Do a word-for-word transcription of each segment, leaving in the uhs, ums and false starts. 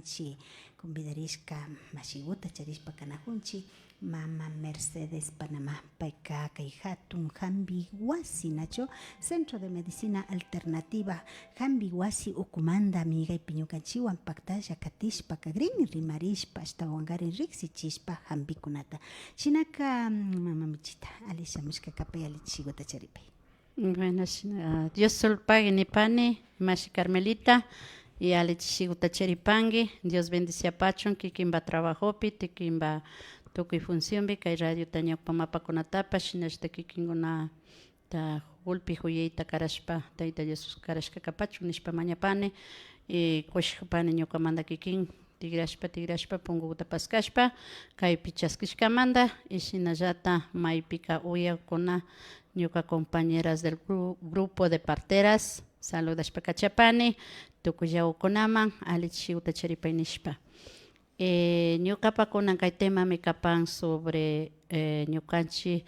Chi convidarishka mashiguta charishpa kanajunchi, mama Mercedes Panamá, payka kay jatun jambi wasi nachu, Centro de Medicina Alternativa jambi wasi ukumanda migaypi ñukanchiwan paktalla katishpa kagrin, rimarishpa ashtawankarin riksichishpa jambikunata. Shinaka, mm, mama Michita, ali shamushka kapay, ali chishiguta charipay. Bueno, shina, Dios sulpagui nipani, mashi Carmelita, y ali chishiguta charipanki, Dios bendiciapachun, kikinpa trabajopi, kikinpa tukuy funcionpi, kay radiota ñawpa mapakunatapash, shinallata kikinkunata gulpi juyayta karashpa, Tayta Dios karashka kapachun nishpa mañapani, y kushikupani ñukamanta kikin. Tigrashpa, tigrashpa, punguta paskashpa, kaypi chaskishkamanta, y shinallata maypika uyakuna, ñuka compañeras del gru-, grupo de parteras, saludashpa kachapani, tukuyllagukunaman, ali chishiguta charipay nishpa. Eh, ñukapa kunan kay temami kapan sobre, eh, ñukanchi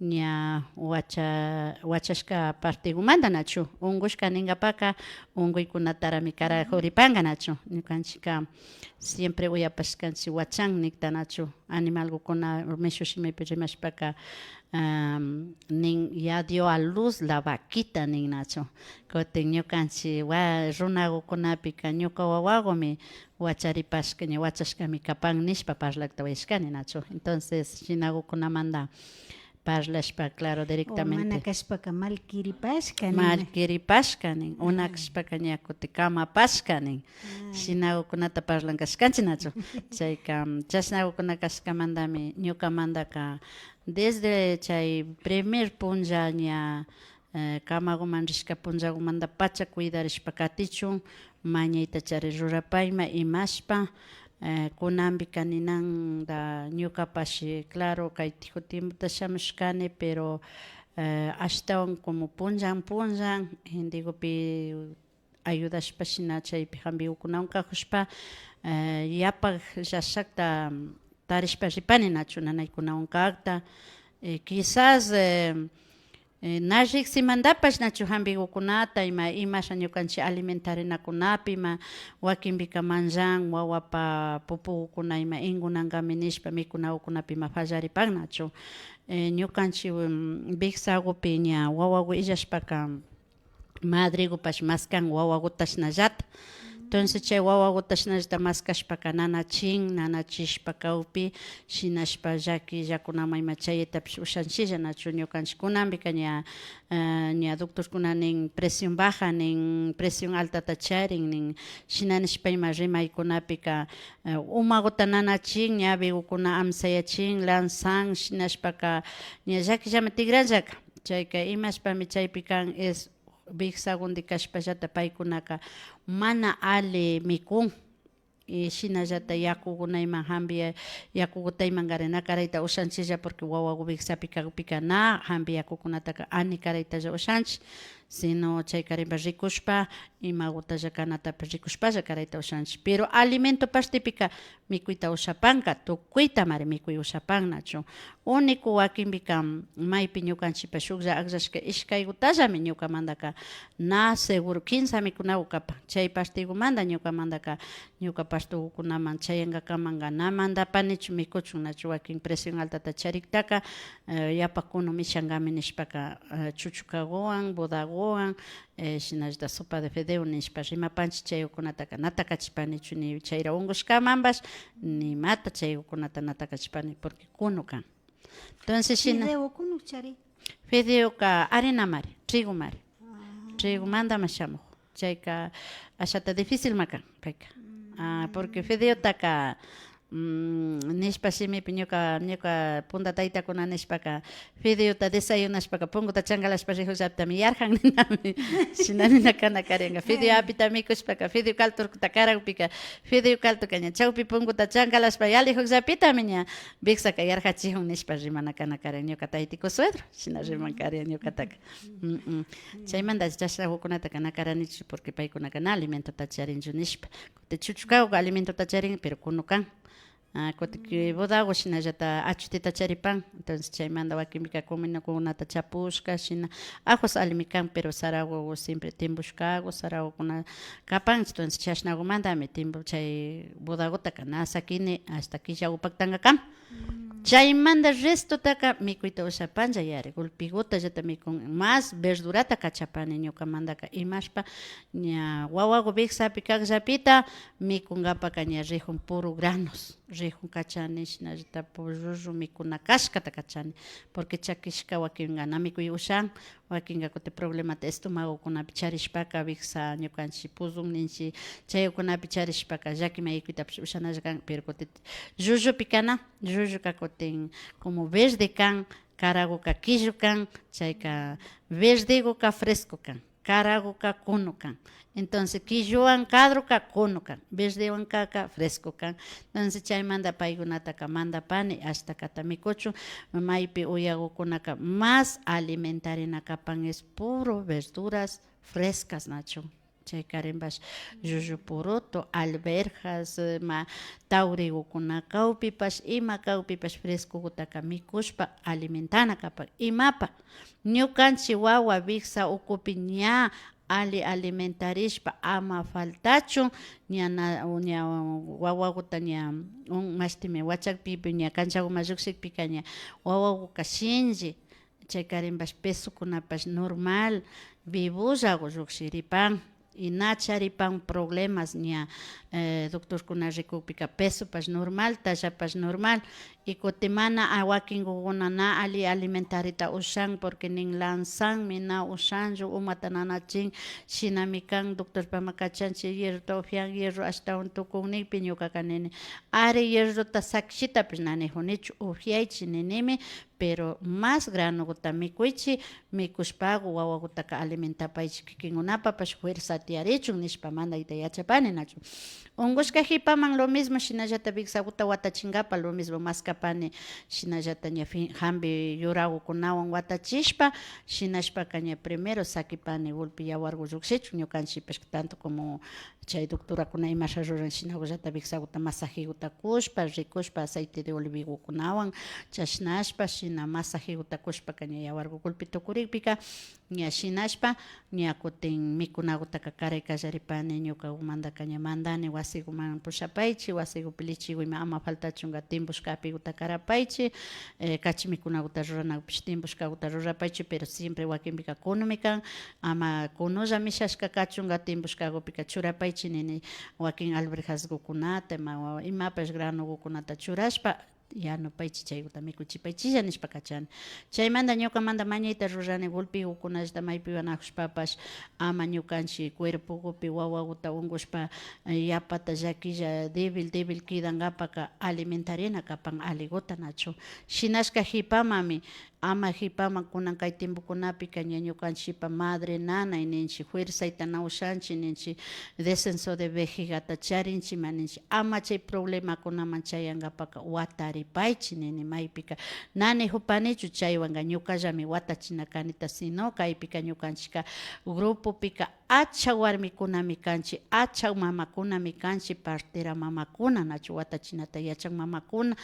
ña wacha-, wachashka partegumanta nachu, ungushka ningapaka unguykunatarami karajuripanka nachu. Ñukanchika siempre uyapashkanchi wachan nikta nachu, animalgukuna mishu shimipi rimashpaka, am, nin, ya dio a luz la vaquita nin nachu. Kutin ñukanchi wa-, runagukunapika ñuka wawagumi wacharipashka, ña wachashkami kapan nishpa parlakta uyashkani nachu. Entonces, shinagukunamanta parlashpa, claro, o directamente. Mana kashpaka malkiripashka nin. Malkiripashka nin, o na kashpaka ña kuti kamapashka nin. Shinagukunata parlankashkanchi nachu. Chayka, mm, chashnagukuna kashkamantami ñukamantaka desde chay primer punlla ña, eh, kamaguman rishka punllagumantapacha cuidarishpa katichun, mañaytachari rurapayma imashpa, eh, kunanpika ninanta ñukapash, claro, kay tiku tiempota shamushkani, pero, eh, ashtawan como punllan punllan, gentekupi ayudashpa shina chaypi hampikukunawan kajushpa, eh, yapakllashkata tarishpa ripani nachu nanaykunawan kakta, eh, quizás, eh, eh, na riksimantapash nachu hampikukunata ima, imasha ñukanchik alimentarinakunapi ima, wakinpika manllan wawapa pupukukuna ima inkunankami nishpa mikunakukunapi ima fallaripan nachu. Eh, ñukanchik, mm, wiksakupi ña wawaku illashpaka, madrekupash maskan wawakuta shinallata. Entonces chay wawakuta shinallata maskashpaka nanachin, nanachishpa kawpi, shinashpa llakillakunaman ima chaytapish ushanchilla nachu. Ñukanchik kunanpika ña, eh, ña doctorkuna nin presión baja nin, presión altata charin nin, shina nishpa ima rimaykunapika, eh, umakuta nanachin, ñawikukuna amsayachin, lanzan, shinashpaka ña llakillami tikranllaka. Chayka imashpami chaypi kan es wiksakunti kashpallata paykunaka mana alli mikun. Y shinallata yakukuna ima hampi, yakukuta imankari na karayta ushanchilla, porque wawaku wiksapi kakpika na hampi yakukunataka ani karaytalla ushanchi, sino chaykarinpa rikushpa, imakutalla kanatapish rikushpalla karayta ushanchi. Pero alimento partepika mikuyta ushapanka, tukuytamari mikuy ushapan nachu. Único wakinpika maypi ñukanchikpa shuklla akllashka ishkaykutallami ñukamantaka na seguro, kinsa mikunaku kapan. Chay partikumanta ñukamantaka, ñuka partukukunaman chayankakamanka na mandapanichu mikuchun nachu, wakin presión altata chariktaka, eh, yapa kunu mishankami nishpaka, eh, chuchukakuwan, bodakuwan, eh, shinallata sopa de fideo nishpa rimapanchik, chaykunataka na takachipanichu, ni chayra unkushkamanpash, ni imata chaykunata na takachipani, porque kunu kan. Entonces, shina. Fideo kunu chari. Fideoka harinamari, trigomari. Trigomantami shamuk. Chayka ashata dificilmi kan, payka. Ah, porque fideotaka, mm, nishpa shimipi ñuka, ñuka punta taytakuna nishpaka, fideota desayunashpaka punkuta chankalashpa rijukllapitami yarjan ninami. Shina nina kana karinka. Fideo apita mikushpaka, fideo caldokuta karakpika, fideo caldoka ña chawpi punkuta chankalashpa yalijukllapitami ña wiksaka yarjachijun nishpa rimana kana karin ñuka taytiku suegro. Shina riman karin ñukataka. Mm, mm. Chaymanta chashnakukunataka na karanichu, porque paykunaka na alimentota charinchu nishpa. Kutin chuchukakuka alimentota charin, pero kunu kan. Ah, kutin bodago shinallata achutita charipan. Entonces, chaymanta wakinpika cominokunata chapushka, shina ajos allimi kan, pero saragugu siempre timbushkagu, saragukuna kapan. Entonces, chashnagumantami timbu chay bodagutaka na sakini hasta killagu paktangakama. Chaymanta restotaka mikuyta ushapanlla yari, gulpigutallata mikun, más verdurata kachapani ñukamantaka, imashpa ña wawagu wiksapi kakllapita mikungapaka ña rijun puro granos, rijun kachani, shinallata llullu mikuna kashkata kachani, porque chakishka wakinka na mikuy ushan, wakinka kutin problemata estomagokunapi charishpaka wiksa ñukanchik puzun ninchik chaykunapi charishpaka llaki maykuytapish ushanalla kan, pero kutin llullupi kana, llulluka kutin como verde kan, karaguka killu kan, chayka verdiguka fresco kan, karaguka kunu kan. Entonces, killuwan kadruka kunu kan, verdewan kaka fresco kan. Entonces, chaymanta paykunataka mandapani ashtakata mikuchun, maypi uyagukunaka más alimentarina kapan es puro verduras frescas, nachu. Chaykarinpash llullu purutu, alberjas, eh, ma, taurigukuna kawpipash, ima kawpipash frescogutaka mikushpa alimentana kapan. Imapa? Ñukanchik wawa wiksa ukupi ña ali alimentarishpa ama faltachun, ña na, ña wawaguta ña un, mashtimi wachakpipi ña kanchaguman llukshikpika ña wawaguka shinlli, chaykarinpash pesokunapash normal, vivollagu llukshiripan. Y na charipan problemas ña, eh, doctorkuna rikukpika pesopash normal, tallapash normal. Y kutin mana, ah, wakingukuna na ali alimentarita ushan, porque nin lanzanmi, na ushanllu, umata nanachin, shinami kan, doctorpama kachanchik, hierrota upyan, hierro ashtawan tukun nikpi, ñukaka nini, ari, hierrota sakishitapish na nijunichu, upyaychik ninimi, pero más granoguta mikuychik, mikushpagu wawagutaka alimentapaychik, kikinkunapapash fuerza tiyarichun nishpa mandayta yachapani, nachu. Ungushka jipaman lo mismo, shinallata wiksaguta watachinkapak lo mismo maskapani, shinallata ña fin, jambi yuragukunawan watachishpa, shinashpaka ña primero sakipani gulpi yawargu llukshichun, ñukanchikpash tanto como chay doctorakuna imasha ruran, shinagullata wiksaguta masajeguta kushpa, rikushpa aceite de olivegukunawan chashnashpa, shina masajeguta kushpaka ña yawargu gulpi tukurikpika, ña shinashpa, ña kutin mikunagutaka karay kallaripani, ñukagumantaka ña mandani wasiguman pushapaychik, wasigupi lichiguy ima ama faltachunka, timbushka apiguta karapaychik, eh, kachi mikunaguta ruranagupish timbushkaguta rurapaychik, pero siempre wakinpika kunumi kan, ama kunulla mishashka kachunka, timbushkagupika churapaychik nini, wakin alberjasgukunata, ima, imapash granogukunata churashpa, yanupaychik, chayguta mikuchipaychilla nishpa kachani. Chaymanta ñukamanta mañayta rurani, gulpigukunallata maypi wanajushpapash ama ñukanchik cuerpogupi wawaguta ungushpa, eh, yapata llakilla débil, débil kidankapaka alimentarina kapan aliguta, nachu. Shinashka jipamanmi, ama jipaman kunan kay tiempokunapika ña ñukanchikpa madre nanay ninchik, fuerzayta na ushanchik ninchik, descenso de vejigata charinchikman ninchik, ama chay problemakunaman chayankapaka wataripaychik nini, maypika na nijupanichu, chaywanka ñukallami watachina kanita, sino kaypika ñukanchikka grupopika achak warmikunami kanchik, achak mamakunami kanchik, partera mamakuna, nachu, watachinata yachan mamakuna.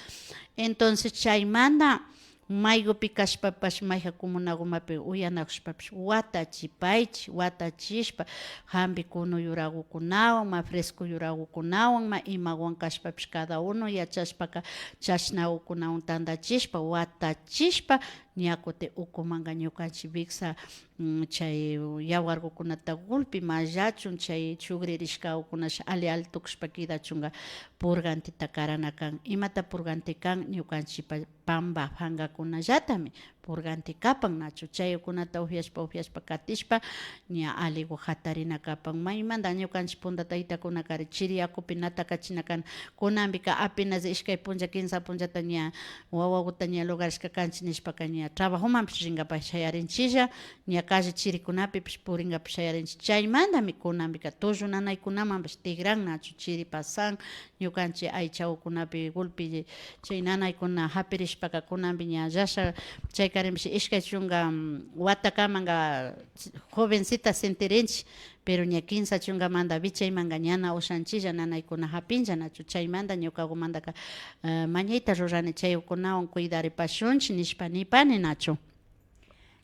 Entonces, chaymanta maygupi kashpapash, mayjan comunagumapi uyanajushpapish, watachipaychik, watachishpa, jambi kunu yuragukunawan, ma fresco yuragukunawan, ma imawan kashpapish, cada uno yachashpaka, chashnagukunawan tantachishpa, watachishpa, ña kutin ukumanka ñukanchik wiksa, mm, chay yawargukunata gulpi mallachun, chay chugririshkagukunash ali ali tukushpa kidachunka purgantita karana kan. Imata purganti kan? Ñukanchikpa pamba pankakunallatami purganti kapan, nachu. Chaykunata upyashpa, upyashpa katishpa, ña aligu jatarina kapan. Maymanta ñukanchik punta taytakunakari chiri yakupi na takachina kan. Kunanpika apenas ishkay punlla, kinsa punllata ña wawaguta ña logarishka kanchik nishpaka, ña trabajomanpish rinkapak shayarinchilla, ña calle chirikunapipish purinkapak shayarinchik. Chaymantami kunanpika tullu nanaykunamanpish tigran, nachu, chiri pasan, ñukanchik aychagukunapi gulpi chay nanaykuna japirishpaka kunanpi ña llasha, chaykarinpish ishkay chunka, mm, watakamanka jovencita sintirinchik, Pero ña kinsa chunkamanta vichaymanka ñana ushanchilla, nanaykuna japinlla nachu. Chaymanta ñukagumantaka, eh, mañayta rurani, chaykunawan cuidaripashunchi nishpa nipani nachu.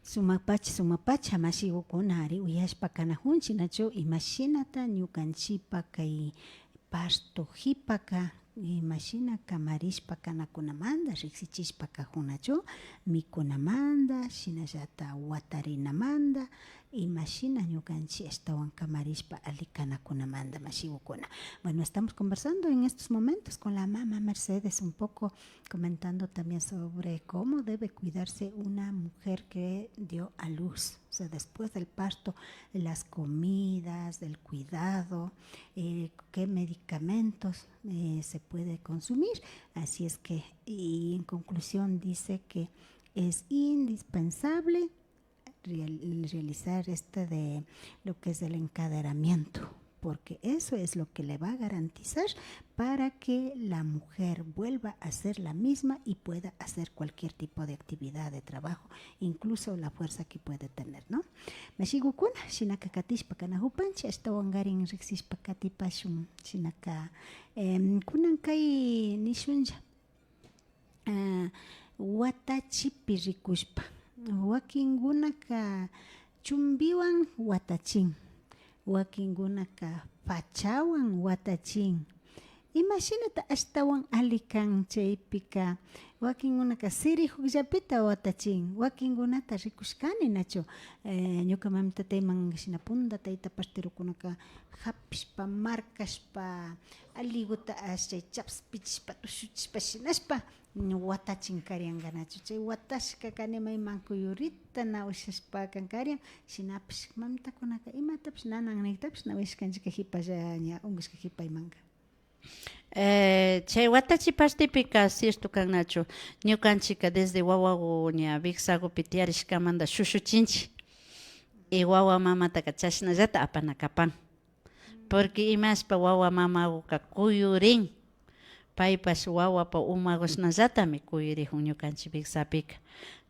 Sumakpacha, sumakpacha, mashigukuna, ari uyashpa kanajunchi nachu, imashinata ñukanchipa kay parto jipaka, imashina kamarishpa kanakunamanta riksichishpa kajun nachu, mikunamanta, shinallata watarinamanta, imashina ñukanchi ashtawan kamarishpa ali kanakunamanta, mashigukuna. Bueno, estamos conversando en estos momentos con la mama Mercedes un poco, comentando también sobre cómo debe cuidarse una mujer que dio a luz. O sea, después del parto, las comidas, del cuidado, eh, qué medicamentos, eh, se puede consumir. Así es que, y en conclusión dice que es indispensable real-, realizar este de lo que es el encaderamiento, porque eso es lo que le va a garantizar para que la mujer vuelva a ser la misma y pueda hacer cualquier tipo de actividad, de trabajo, incluso la fuerza que puede tener, ¿no? Mashigukuna, shinaka katishpa kanajupanchi, ashtawankarin riksishpa katipashun, shinaka, em, kunan kay nishunlla, ah, watachipi rikushpa, wakinkunaka chumbiwan watachin, wakinkunaka pachawan watachin. Imashinata ashtawan ali kan chaypika? Wakinkunaka sirijukllapita watachin, wakinkunata rikushkani nachu, eh, ñuka mamitatayman shina punta tayta parterokunaka japishpa, markashpa, aliguta, ah, chay chapspichishpa, tushuchishpa, shinashpa, mm, watachin karianka nachu. Chay watashka kani mayman kuyurita na ushashpa kan karian, shinapish mamitakunaka imatapish nanan niktapish na uyashkanchika jipalla ña unkushka jipaymanka. Eh, chay watachi partepika cierto kan nachu, ñukanchika desde wawagu ña wiksagupi tiyarishkamanta shushuchinchi. Y wawa mamataka chashnallata apana kapan. Porque imashpa wawa mamaguka kuyurin, paypash wawapa umagushnallatami kuyurijun ñukanchi wiksapika.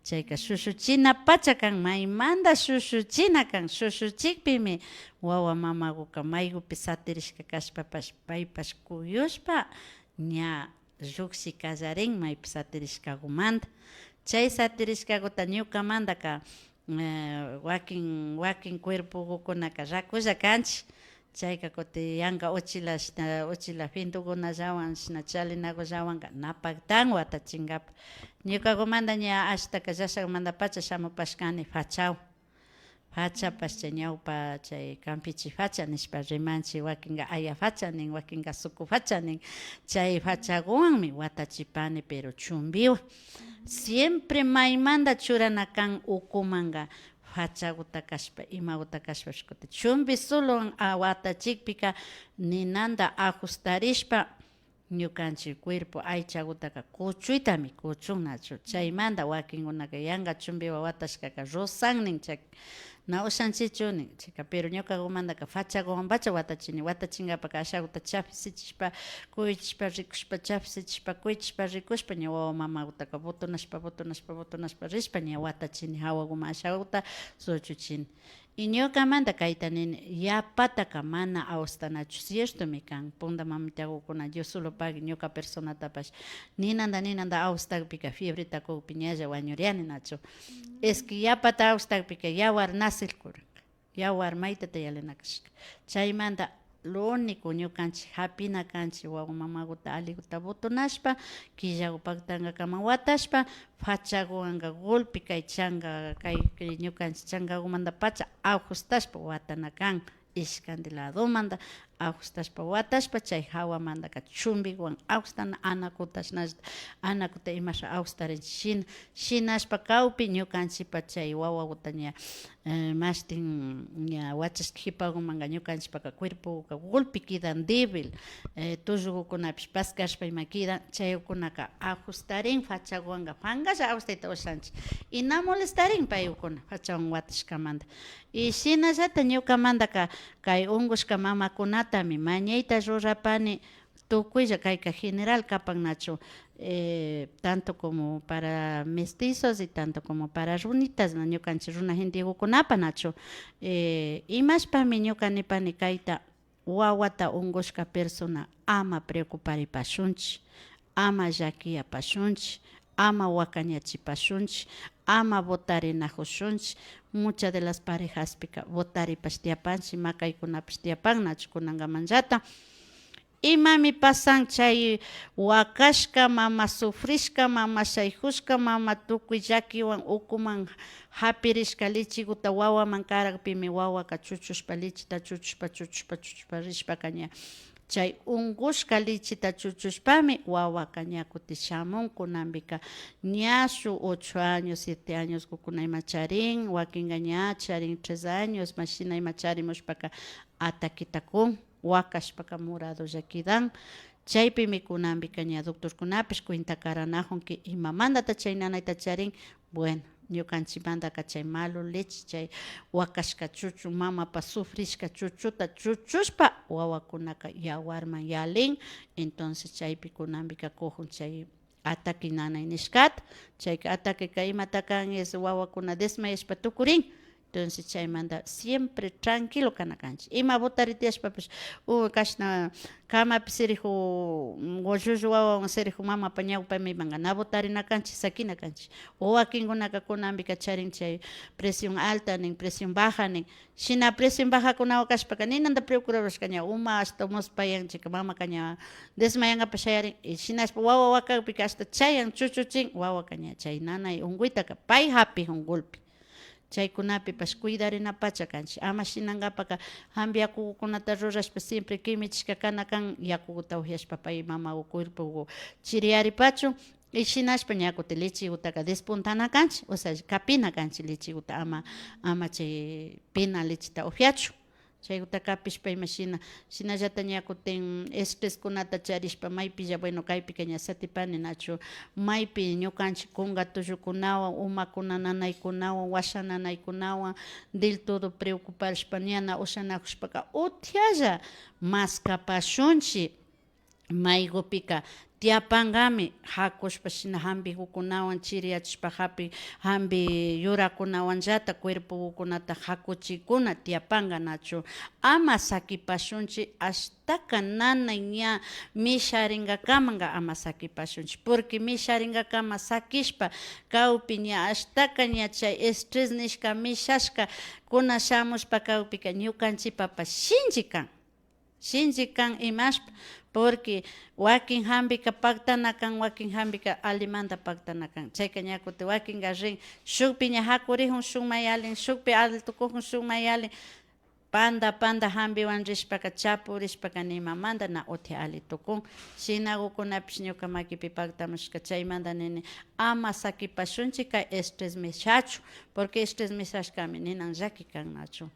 Chayka shushuchina pacha kan, maymanta shushuchina kan, shushuchikpimi wawa mamaguka maygupi satirishka kashpapash paypash kuyushpa ña llukshi kallarin maypi satirishkagumanta. Chay satirishkaguta ñukamantaka, eh, wakin, wakin cuerpogukunaka rakulla kanchi. Chayka kutin yanka uchila, shina uchila findukunallawan, shina chalinakullawanka na paktan watachinkapak. Ñukagumanta ña ashtaka llashakmantapacha shamupashkani fachawan. Fachapash chay ñawpa chay kampichi facha nishpa rimanchi, wakinka aya facha nin, wakinka suku facha nin. Chay fachaguwanmi watachipani, pero chumbiwan. Siempre maymanta churana kan ukumanka, fachaguta kashpa, imaguta kashpapish kutin chumbi solowan, a, watachikpika ninanta ajustarishpa, ñukanchi cuerpo aychagutaka kuchuytami kuchun nachu. Chaymanta wakinkunaka yanka chumbiwan watashkaka rosan nin, chay na ushanchichu nin. Chayka, pero ñukagumantaka fachaguwanpacha watachini. Watachinkapaka ashaguta chapisichishpa, kuychishpa, rikushpa, chapisichishpa, kuychishpa, rikushpa, ña wawa mamagutaka butunashpa, butunashpa, butunashpa rishpa, ña watachini, jawaguman ashaguta suchuchini. Y ñukamanta kayta nini, yapataka mana awstanachu, ciertomi kan. Punta mamitagukuna, Dios solo pagui, ñuka personatapash ninanta, ninanta awstakpika, fiebreta kukpi ñalla wañuriani nachu. Es que yapata awstakpika yawar nacilkuran. Yawar maytata yalina kashka. Chaymanta lo único ñukanchi japina kanchi, wawa mamaguta aliguta butunashpa, killagu paktankakaman watashpa, fachaguwanka golpe kay chanka, kay, kay ñukanchi chankagumantapacha ajustashpa watana kan. Ishkanti ladomanta ajustashpa watashpa, chay jawamantaka chumbiguwan ajustana, anakuta shinallata, anakuta imasha ajustarinchi shina, shinashpa kawpi ñukanchipa chay wawaguta ña, eh, mashtin ña wachashka jipagumanka ñukanchipaka cuerpoguka golpe kidan débil, eh, tullugukunapish paskashpa ima kidan, chaykunaka ajustarin, fachaguwanka pankalla ajustayta ushanchi. Y na molestarin paygukuna fachawan watashkamanta. Y shinallata ñukamantaka kay unkushka mamakunatami mañayta rurapani, tukuylla kayka general kapan nachu, eh, tanto como para mestizos y tanto como para runitas, na ñukanchik runa gentegukunapa nachu. Eh, imashpami ñuka nipani kayta, wawata unkushka persona ama preocuparipashunchik, ama llakiyapashunchik, ama wakañachipashunchik, ama botarinajushunchik. Muchas de las parejaspika botaripash tiyapanchik, makaykunapash tiyapan nachu kunankamanllata. Imami pasan chay wakashka mama, sufrishka mama, shaykushka mama, tukuy llakiwan ukuman japirishka lichiguta wawaman karakpimi wawaka chuchushpa lichita chuchushpa, chuchushpa, chuchushpa rishpaka ña chay unkushka lichita chuchushpami wawaka ña kutin shamun. Kunanpika ña shuk ocho años, siete añoskukuna ima charin, wakinka ña charin tres años, mashina ima charimushpaka ataqueta kun, wakashpaka moradolla kidan. Chaypimi kunanpika ña doctorkunapish cuenta karanajun que imamantata chay nanayta charin. Bueno, ñukanchikmantaka chay malo leche, chay wakashka chuchu, mamapa sufrishka chuchuta chuchushpa wawakunaka yawarman yalin. Entonces chaypi kunanpika kujun chay ataque nanay nishkata. Chayka ataqueka imata kan es wawakuna desmayashpa tukurin. Entonces chaymanta siempre tranquilo kana kanchik. Ima botari tiyashpapash, o kashna kamapi siriju, o llullu wawawan siriju mamapa ñawpami imanka na botarina kanchik, sakina kanchik. O wakinkunaka kunanpika charin chay presión alta nin, presión baja nin. Shina presión bajakunawan kashpaka ninanta preocuparushka ña uma ashta muspayan chayka mamaka ña desmayankapak shayarin. Y shinashpa wawa wakakpika ashta chayan chuchuchin, wawaka ña chay nanay unkuytaka pay japijun golpe. Chaykunapipash cuidarinapacha kanchik. Ama shinankapaka jambi yakukunata rurashpa siempre kimichishka kana kan, yakuta upyashpa pay mama cuerpo chiriyaripachun. Y shinashpa ña kutin lechegutaka despuntana kanchik, o sea, kapina kanchik lechiguta, ama, ama chay pina lechita upyachun. Chayguta kapishpa imashina, shinallata ña kutin estreskunata charishpa maypilla, bueno, kaypika ña satipani nachu, maypi ñukanchik kunka tullukunawan, umakuna nanaykunawan, washa nanaykunawan del todo preocuparishpa ña na ushanajushpaka utialla maskapashunchik. Maygupika tiyapankami, jakushpa shina jambigukunawan chiriyachushpa japi, jambi yurakunawanllata cuerpogukunata jakuchikuna tiyapanka nachu. Ama sakipashunchik, ashtaka nanay ña misharinkakamanka ama sakipashunchik, porque misharinkakama sakishpa kawpi ña ashtaka ña chay estrés nishka mishashkakuna shamushpa kawpika ñukanchikpapash shinchi kan. Shinchi kan imashpa, porque wakin jambika paktana kan, wakin jambika alimanta paktana kan. Chayka ña kutin wakinka rin, shukpi ña jakurijun, shukman yalin, shukpi alli tukujun, shukman yalin. Panda, panda jambiwan rishpaka, chapurishpaka nimamanta na uti alli tukun. Shinagukunapish ñuka makipi paktamushka, chaymanta nini, ama sakipashunchik kay estrés mishachun, porque estrés mishashkami ninan llaki kan nachu.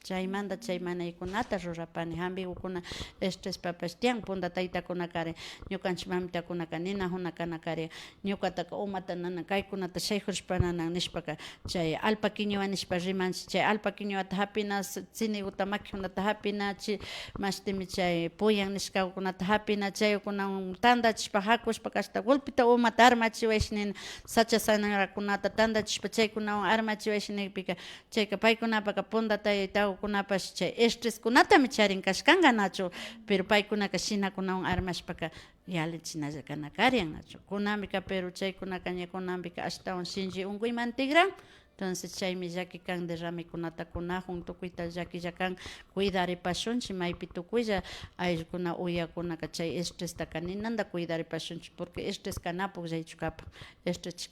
Chaymanta chay manaykunata rurapani, jambigukuna estréspapash tiyan, punda taytakunakari, ñukanchik mamitakunaka ninajuna kanakari, ñukataka umata nanan, kaykunata shaykurishpa nanan nishpaka, chay alpaquiñuwa nishpa rimanchik, chay alpaquiñuwata japina, s-, tsiniguta makijunata japina, chi-, mashtimi chay puyan nishkagukunata japina, chaykunawan tandachishpa jakushpaka ashta golpeta umata armachiwayshi nina, sacha sanarakunata tandachishpa chaykunawan armachiwayshi nikpika, chayka paykunapaka punda taytakunapash chay estréskunatami charin kashkanka nachu, pero paykunaka shinakunawan armashpaka yallichinalla kana karian nachu. Kunanpika, pero chaykunaka ña kunanpika ashtawan shinchi unkuyman tigran. Entonces chaymi llaki kan, derramekunata kunajun, tukuyta llakilla kan, cuidaripashunchik, maypi tukuylla ayllukuna uyakunaka chay estréstaka ninanta cuidaripashunchik, porque estrés kana pukllaychu kapan, estrés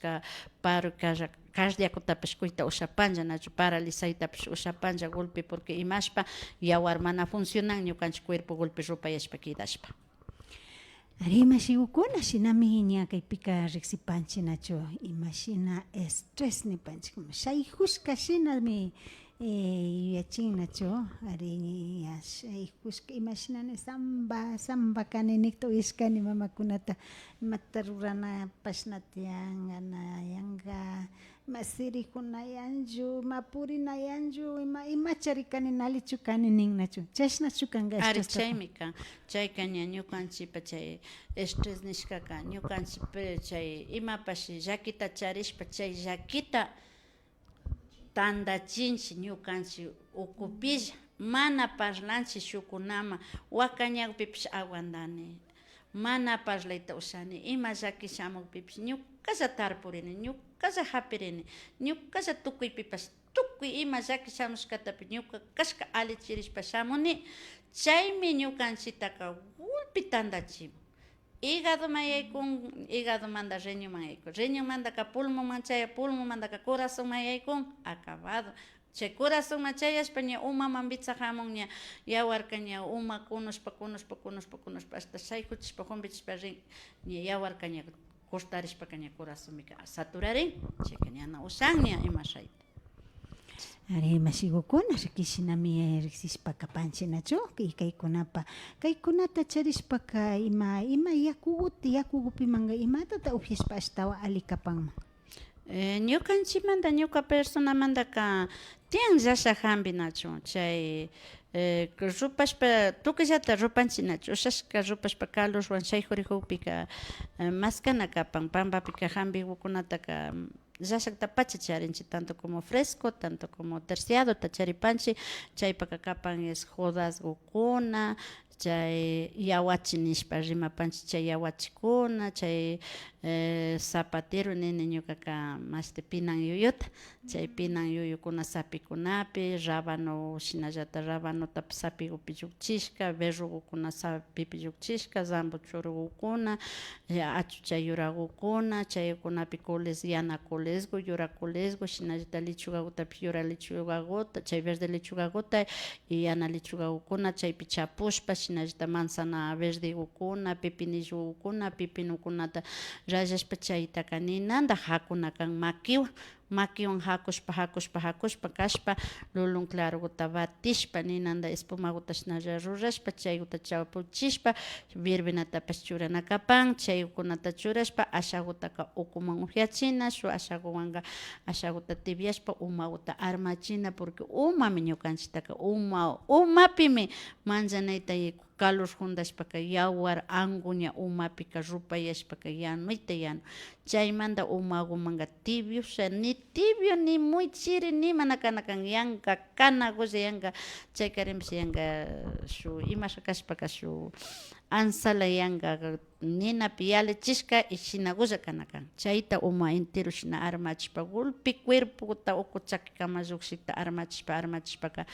paro carra-, cardíacotapash kuyta ushapanlla, nachu paralizaytapash ushapanlla golpe, porque imashpa yawar mana funcionan, ñukanchik cuerpo golpe rupayashpa kidashpa. Ari, mashigukuna, shinami ña kaypika riksipanchik, nachu, imashina estrés nipanchik, shaykushka shinami eh, yuyachinnachu, ari, ña shaykushka, imashinani samba, samba kani nikta uyashkani mamakunata, imata ruranapashna tiyan, ganayanga, ima sirikuna yanchu, ima purina yanchu, ima, imachari kani, nalichu kani ninnachu, chashnachu kanga. Ari, ashtastapan. Chaymi kan, chayka ña ñukanchikpa chay estrés nishkaka, ñukanchikpa chay imapash llakita charishpa, chay llakita tandachinchik ñukanchik ukupilla, mana parlanchik shukkunaman, wakañakpipish aguantani, mana parlayta ushani, ima llaki shamukpipish ñukalla tarpurini, ñukalla hapirini, ñukalla tukuypipash tukuy ima llaki shamushkatapish ñuka kashka allichirishpa shamuni, chaymi ñukanchiktaka gulpi tandachimun. Hígadoman yaykun, hígadomanta riñonman yaykun, riñonmantaka pulmonman chayan, pulmonmantaka corazonman yaykun, acabado. Chay corazonman chayashpa ña umaman witsahamun, ña yawarka ña uma kunushpa, kunushpa, kunushpa, kunushpa, hasta shaykuchishpa, humbichishpa rin, ña yawarka ña cortarishpaka ña corazonpika saturarin, chayka ñana ushan ña ima shayta. Ari, mashigukuna, riki shinami riksishpa kapanchik, nachu? Y kaykunapa, kaykunata charishpaka ima, ima yakuguta, yakugupimanka imatata upyashpa ashtawan alli kapanman? Eh, ñukanchikmanta, ñuka personamantaka tiyan llashak hampi, nachu? Chay, eh, rupashpa, tukuyllata rupanchik, nachu? Ushashka rupashpa calorwan shaykurikukpika, eh, maskana kapan, pampapika hampigukunataka, llashaktapacha charinchik, tanto como fresco, tanto como terciadota charipanchik. Chaypaka kapan es jodasgukuna, chay yawachi nishpa rimapanchik, chay yawachikuna, chay, eh, zapatero nini ñukaka, mashti pinan yuyuta, chay pinan yuyukuna sapikunapi, rábano, shinallata rábanotapash sapigupi llukchishka, berrugukuna sapipi llukchishka, zambo churugukuna, eh, achucha yuragukuna, chaykunapi coles, yana colesgu, yura colesgu, shinallata lechugagutapish yura lechugaguta, chay verde lechugaguta y yana lechugagukuna chaypi chapushpa, shinallata manzana verdegukuna, pepinillogukuna, pepinokunata rallashpa, chaytaka ninanta hakuna kan makiwan. Makiwan hakushpa, hakushpa, hakushpa kashpa, lulun claroguta batishpa, ninanta espumaguta shinalla rurashpa, chayguta chapuchishpa, verbenatapash churana kapan. Chaykunata churashpa, ashagutaka ukuman upyachina, shuk ashaguwanka ashaguta tibiashpa, umaguta armachina, porque umami ñukanchiktaka uma, umapimi manchanayta calor jundashpaka, yawar anguña umapika rupayashpaka yanuyta yanun. Chaymanta umagumanka tibio, o sea, ni tibio, ni muy chiri, ni mana kana kan, yanka kanagulla yanka, chaykarinpash yanka shuk imasha kashpaka shuk ansala yanka ninapi yalichishka y shinagulla kana kan. Chayta uma entero shina armachishpa, gulpi cuerpota uku chakikama llukshikta armachishpa, armachishpaka,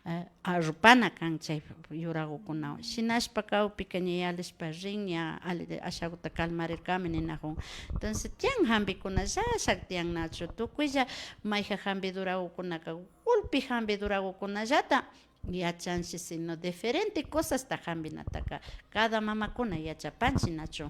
eh, arrupana kan chay yuragukunawan. Shinashpa kawpika ña yalishpa rin, ña alli, ashaguta calmarirkami ninajun. Entonces, tiyan hampikuna llashak tiyan nachu. Tukuylla mayjan hampi duragukunaka, gulpi hampi duragukunallata yachanchik, sino diferente cosasta hampinataka cada mamakuna yachapanchik nachu.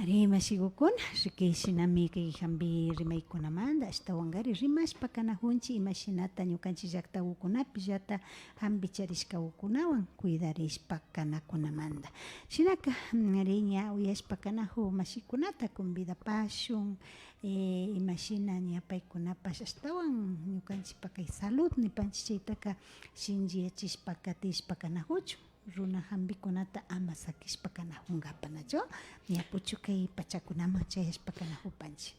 Ari, mashigukuna, riki shinami kay hampi rimaykunamanta, ashtawankari rimashpa kanajunchik imashinata ñukanchik llaktagukunapillata hampi charishkagukunawan cuidarishpa kanakunamanta. Shinaka, mm, ari ña uyashpa kanaju mashikunata convidapashun, eh, imashina ña paykunapash ashtawan ñukanchikpa kay salud nipanchik chaytaka shinchiyachishpa katishpa kanajuchun. Runa hampikunata ama sakishpa kanajungapa nachu, ña puchukay pachakunaman chayashpa kanajupanchik.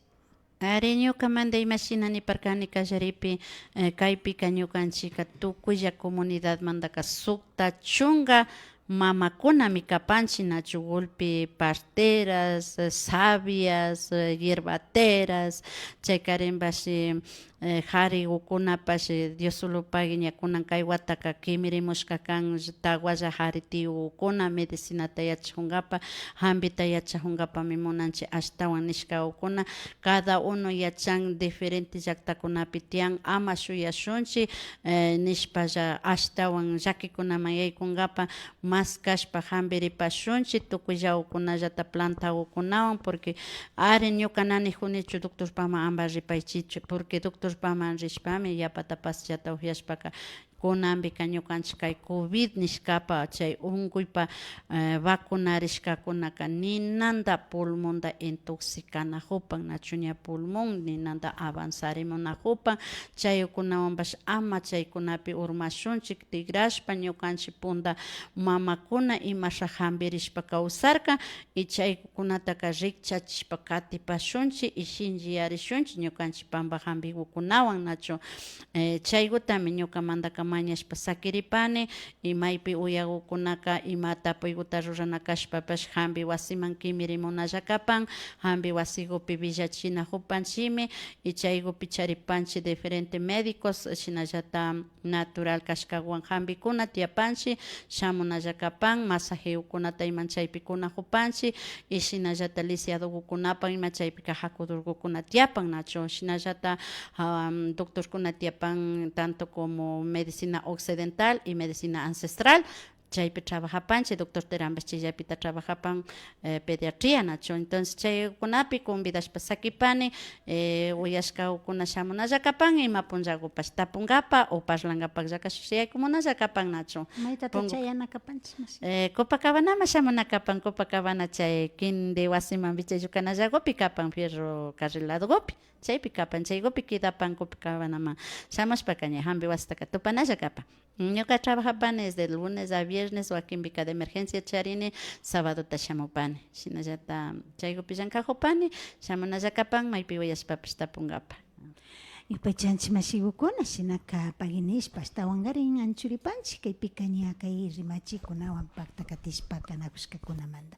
Ari, ñukamanta imashina niparkani kallaripi, eh, kaypika ñukanchikka tukuylla comunidadmantaka sukta chunka mamakunami kapanchik nachu, gulpi parteras, eh, sabias, eh, yerbateras, chaykarinpash, eh, jarigukunapash, eh, Dios solo pagui, ña kunan kay wataka kimirimushka kan, tagualla jari tiyugukuna medicinata yachajungapa, hampita yachajungapami munanchik ashtawan nishkagukuna, cada uno yachan diferente llaktakunapi tiyan, ama shuyashunchik, eh, nishpalla ashtawan llakikunaman yaykungapa, maskashpa hampiripashunchik tukuyllagukunallata plantagukunawan, porque ari ñuka na nijunichu doctorpaman ama ripaychichu, porque doctor doctorpaman rishpami yapata pasillata upyashpaka, kunanpika ñukanchik kay covid nishkapa chay unkuypa, eh, vacunarishkakunaka ninanta pulmonta intoxicanakupan, nachu ña pulmon ninanta avanzarimunakupan. Chaykunawanpash ama chaykunapi urmashunchik, tikrashpa ñukanchik punta mamakuna imasha hampirishpa kawsarka, y chaykunataka rikchachishpa katipashunchik y shinchiyarishunchik ñukanchik pampa hampikukunawan, nachu. Eh, chaykutami ñukamantaka mañashpa sakiripani, y maypi uyakukunaka ima tapuykuta rurana kashpapash hampi wasiman kimirimunalla kapan, hampi wasikupi willachinakupanchikmi, y chaykupi charipanchik diferente médicos, shinallata natural kashkawan hampikuna tiyapanchik, shamunalla kapan, masajikukunata iman chaypi kunakupanchik, y shinallata lisiadokukunapan ima chaypika hakudurkukuna tiyapan, nachu. Shinallata, am, doctorkuna tiyapan tanto como medicina occidental y medicina ancestral, chaypi trabajapanchik, doctor Terambash chayllapita trabajapan, eh, pediatría, nachu. Entonces, chaykunapi convidashpa sakipani, eh, uyashkakuna shamunalla kapan, ima punllakupash tapunkapa o parlankapakllaka shuyaykumunalla kapan, nachu. Maytata Punku- chayana kapanchik, mashi? Eh, Copacabanaman shamuna kapan, Copacabana chay kinti wasiman vichayllukanallakupi kapan, fierro carril ladokupi. Chaypi kapan, chaykupi kidapan Copacabanaman shamushpaka ña hampi wasitaka tupanalla kapan. Ñuka trabajapani desde lunes a viernes, wakinpika de emergencia charini, sabadota shamupani. Shinallata chaykupi llankakupani, shamunalla kapan, maypi uyashpapash tapunkapa. Yupaychanchik mashikukuna, shinaka pagui nishpa ashtawankarin anchuripanchik, kaypika ña kay rimachikunawan pakta katishpa kanakushkakunamanta.